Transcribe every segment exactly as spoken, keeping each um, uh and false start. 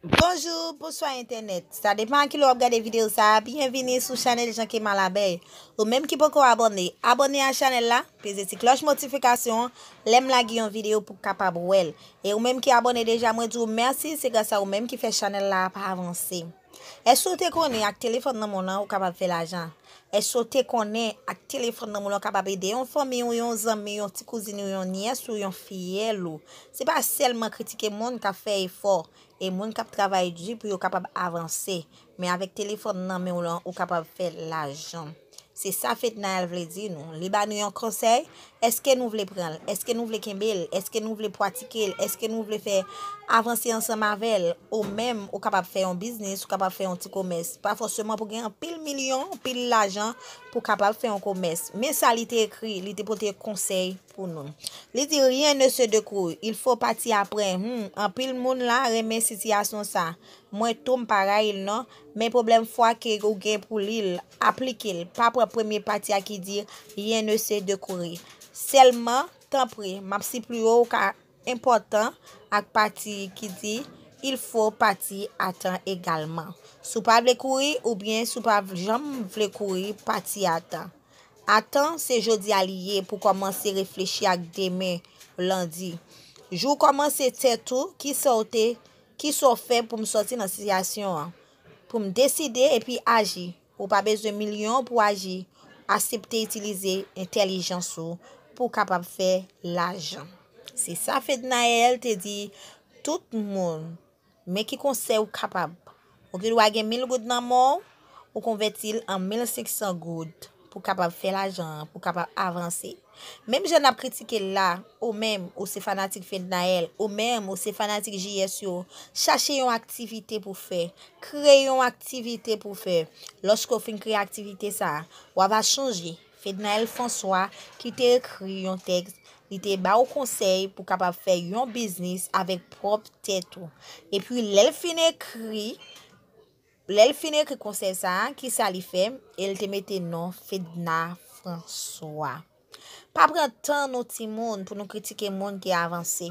Bonjou, bonswa entènèt. Sa depan a kilè w ap gade videyo sa a. Byenvini sou chanèl Jan Kemal Abèy. Ou menm ki poko abòne, abòne a chanèl la, peze ti klòch notifikasyon an, lè m lage yon videyo pou w kapab wè l. E ou menm ki abòne deja, mwen di w mèsi, se gras a ou menm ki fè chanèl la ap avanse. Èske w te konnen ak telefòn nan men w lan ou kapab fè lajan? Èske w te konnen ak telefòn nan men w lan ou kapab ede yon fanmi w, yon zanmi, yon ti kouzin ou, yon nyès ou, yon fiyèl ou? Se pa sèlman kritike moun k ap fè efò e moun k ap travay di pou yo kapab avanse, men avèk telefòn nan men w lan ou kapab fè lajan. Se sa Fednaelle vle di nou. Li ba nou yon konsèy, èske nou vle pran l? Èske nou vle kenbe l? Èske nou vle pratike l? Èske nou vle fè avanse ansanm avè l? Ou menm, ou kapab fè yon biznis, ou kapab fè yon ti komès. Pa fòseman pou gen anpil milyon, anpil lajan pou kapab fè yon komès. Men sa li te ekri, li te pote konsèy pou nou. Li di, rien ne se découvre, il faut partir après. Hmm, anpil moun la renmen sitiyasyon sa. Mwen tou m pa rayi l non, men pwoblèm fwa ke ou gen pou li l, aplike l. Pa pran premye pati a ki di, rien ne se découvre. Sèlman, tanpri, m ap sipliye w ka enpòtan ak pati ki di, il faut partir à temps également. Si w pa vle kouri oubyen si w pa janm vle kouri, pati a tan. A tan, se jodi a li ye pou kòmanse reflechi ak demen, lendi. Jou w kòmanse tèt ou, kisa w te, kisa w fè pou m sòti nan sitiyasyon an? Pou m deside epi aji. Ou pa bezwen milyon pou aji. Aksepte itilize entèlijans ou pou w kapab fè lajan. Se sa Fednaelle te di tout moun. Men ki konsèy ou kapab. Ou gen dwa gen mil goud nan men w, ou konvèti l an mil senk san goud pou w kapab fè lajan an, pou w kapab avanse. Menm jan n ap kritike l la, ou menm, ou se fanatik Fednaelle, ou menm, ou se fanatik J S yo, chache yon aktivite pou fè. Kreye yon aktivite pou fè. Lòske w fin kreye aktivite sa a, w a va chonje Fednaelle François ki te ekri yon tèks, li te ba w konsèy pou w kapab fè yon biznis avèk pwòp tèt ou. Epi lè l fin ekri, lè l fin ekri konsèy sa a, kisa li fè? E l te mete non Fedna François. Pa pran tan nou timoun pou nou kritike moun ki avanse.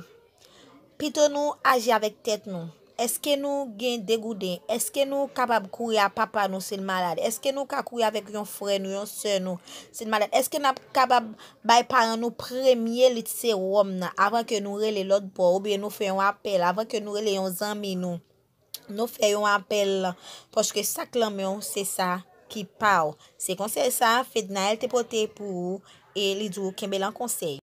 Pito nou aji avèk tèt nou. Èske nou gen degouden? Èske nou kapab kouri a papa nou si l malad? Èske nou ka kouri avèk yon frè nou, yon sè nou si l malad? Èske n ap kapab bay paran nou premye lit sewòm nan avan ke nou rele lòt bò oubyen nou fè yon apèl, avan ke nou rele yon zanmi nou? Nou fè yon apèl, paske sa k lan men w, se sa ki pa w. Se konsèy sa Fednaelle te pote pou ou e li di w kenbe l an konsèy.